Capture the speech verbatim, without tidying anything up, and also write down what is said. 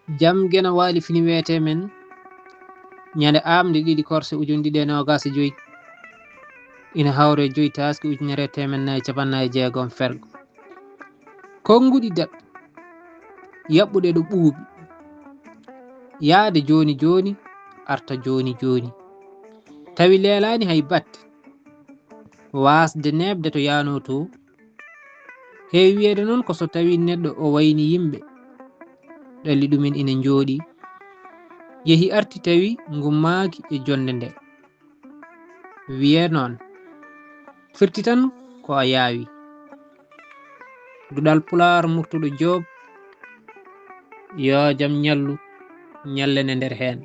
Jam geno waali fini weete men ñande aamde ɗiɗi korse ujun ɗiɗi e noogaas e joy, ina hawre joy taaski ujunere e teemen nayi e capannay e jeegom fergo. Konnguɗi daɓɓi yaɓɓude ɗo ɓuuɓi, yaade jooni jooni arta jooni jooni, tawi leelaani hay batte, waasde neeɓde to yaanoo to. Heewi wiyeede noon ko so tawii neɗɗo o wayni yimɓe, ɗalli ɗumen ina njooɗi, yehi arti tawi ngummaaki e jonnde nde. Wiyee noon, firti tan ko a yaawi. Duɗal Pulaar Murtuɗo Joob, yoo jam ñallu, ñallene nder heen.